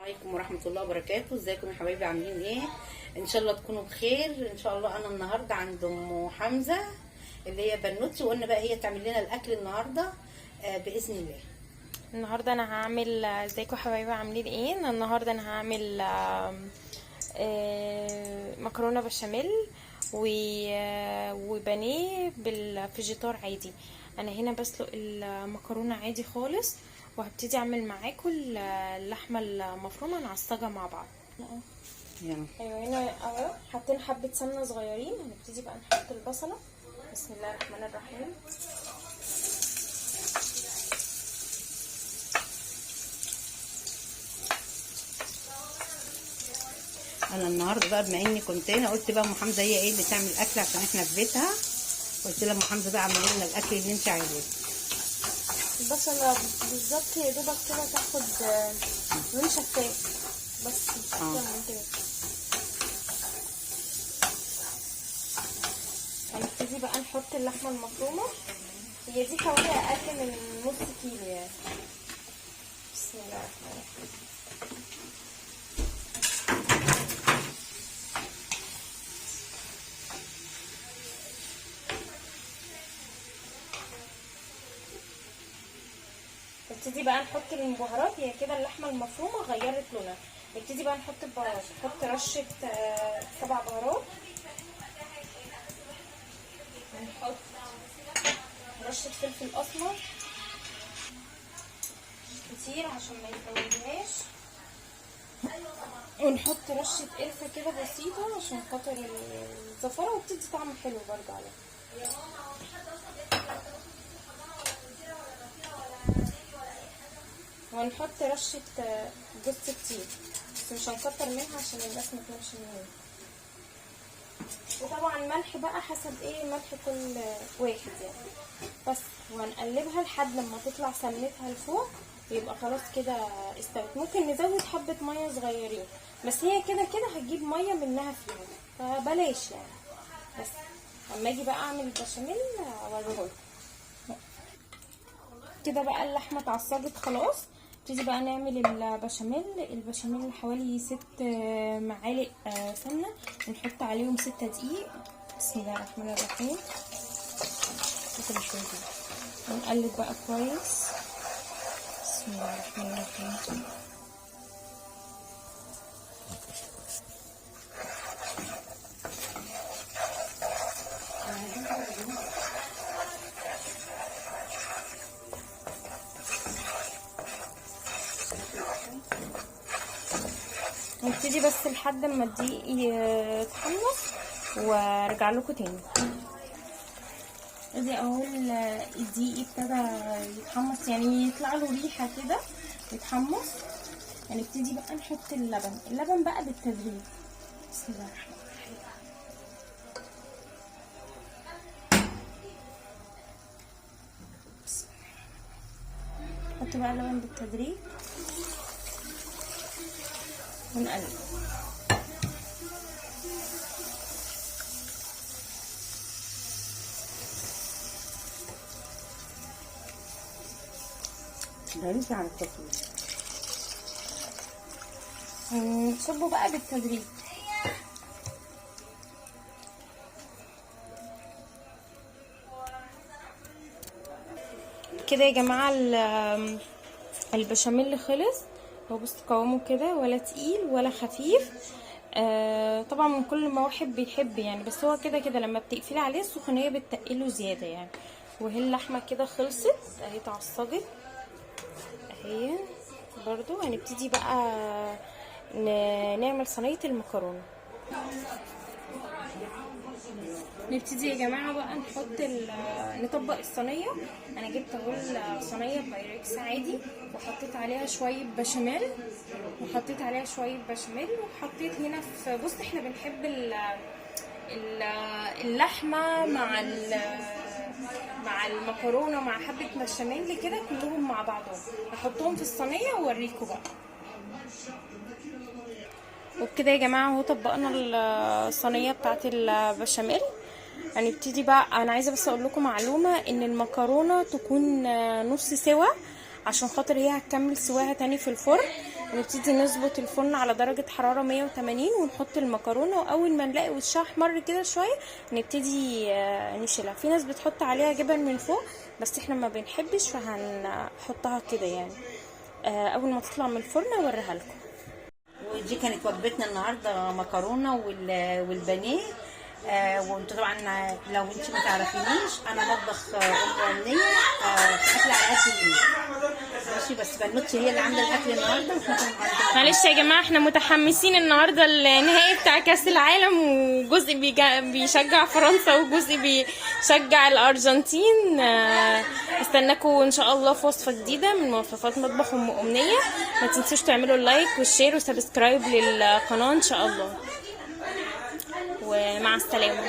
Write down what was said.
عليكم ورحمة الله وبركاته. ازيكم يا حبايبي؟ عاملين ايه؟ ان شاء الله تكونوا بخير. ان شاء الله انا النهارده عند ام حمزة اللي هي بنوتي، وقلنا بقى هي تعمل لنا الاكل النهارده باذن الله. النهارده انا هعمل، ازيكم يا حبايبي عاملين ايه؟ أنا النهارده انا هعمل آم، آه، مكرونه بشاميل وبانيه بالفيجيتار عادي. انا هنا بسلق المكرونه عادي خالص، وهبتدي اعمل معاكم اللحمة المفرومه نعصجها مع بعض. يلا. ايوه هنا اهو حاطين حبه سمنه صغيرين. هنبتدي بقى نحط البصله. بسم الله الرحمن الرحيم. انا النهارده بقى بما اني كنت هنا قلت بقى ام حمزة هي ايه اللي تعمل الاكل عشان احنا في بيتها. قلت لها ام حمزة بقى اعملي لنا الاكل اللي انت عايزاه. البصلة بالظبط يا دوبك كده تاخد لون شفاف بس، مش اكتر من كده. هنبتدي بقى نحط اللحمة المفرومة، هي دي حوالي اقل من نص كيلو يعني. بسم الله الرحمن الرحيم. نبتدي بقى نحط البهارات. هي كده اللحمة المفرومه غيرت لونها. نبتدي بقى نحط البهارات. نحط رشه 7 بهارات، نحط رشه فلفل اسمر كتير عشان ما يتلونهاش، ونحط رشه قرفه كده بسيطة عشان خاطر الزفره، وبتدي طعم حلو برضه عليها. وهنحط رشة جوز الطيب، بس مش هنكتر منها عشان الناس ما تنامش منها. وطبعا ملح بقى حسب ايه ملح كل واحد يعني. بس وهنقلبها لحد لما تطلع سمنتها لفوق، يبقى خلاص كده استوت. ممكن نزود حبة مية صغيرين، بس هي كده كده هتجيب مية منها فيها، فبلاش يعني. بس اما اجي بقى اعمل البشاميل اوريهولكم. كده بقى اللحمة اتعصجت خلاص. نبتدي بقى نعمل البشاميل. البشاميل حوالي 6 معالق سمنه، ونحط عليهم 6 دقيق. بسم الله الرحمن الرحيم. شوية كده. ونقلب بقى كويس. بسم الله الرحمن الرحيم. نبتدي بس لحد ما الدقيق يتحمص وارجع لكم تاني. ادي اهو الدقيق ابتدى يتحمص، يعني يطلع له ريحه كده يتحمص. هنبتدي بقى نحط اللبن. اللبن بقى بالتدريج. بسم الله الرحمن الرحيم. بسم الله. نحط بقى اللبن بالتدريج ونقلب. ده لسه على التصوير. نصبه بقى بالتدريج. كده يا جماعة البشاميل خلص. هو بصوا قوامه كده، ولا تقيل ولا خفيف. طبعا من كل ما واحد بيحب يعني، بس هو كده كده لما بتقفلي عليه السخونيه بتقله زيادة يعني. وهي اللحمة كده خلصت اهي، اتعصجت اهي. برضو هنبتدي بقى نعمل صينية المكرونه. نبتدي يا جماعة بقى نحط نطبق الصينية. انا جبت اهو الصينية بايركس عادي، وحطيت عليها شوية بشاميل، وحطيت عليها شوية بشاميل، وحطيت هنا في بص احنا بنحب اللحمة مع المكرونه مع حبه بشاميل كده كلهم مع بعضهم. هحطهم في الصينية واوريكم بقى. وبكده يا جماعة اهو طبقنا الصينية بتاعت البشاميل. هنبتدي بقى. انا عايزه بس اقول لكم معلومة، ان المكرونه تكون نص سوا عشان خاطر هي هتكمل سواها تاني في الفرن. ونبتدي نظبط الفرن على درجة حرارة 180، ونحط المكرونة، واول ما نلاقي وشها احمر كده شوية نبتدي نشيلها. في ناس بتحط عليها جبن من فوق، بس احنا ما بنحبش، فهنحطها كده يعني. اول ما تطلع من الفرن اوريها لكم. ودي كانت وجبتنا النهارده، مكرونه والبانيه. وانتوا طبعا لو انتوا ما تعرفينيش، انا بطبخ ام امنية اكل على قد الايد، ماشي؟ بس بنوتي هي اللي عامله الاكل النهارده، واحنا كنا عندنا. معلش يا جماعة، احنا متحمسين النهاردة النهائي بتاع كأس العالم، وجزء بيشجع فرنسا وجزء بيشجع الأرجنتين. استناكم ان شاء الله في وصفة جديدة من وصفات مطبخ أم أمنية. ما تنسوش تعملوا like وال share و subscribe للقناة ان شاء الله، ومع السلامة.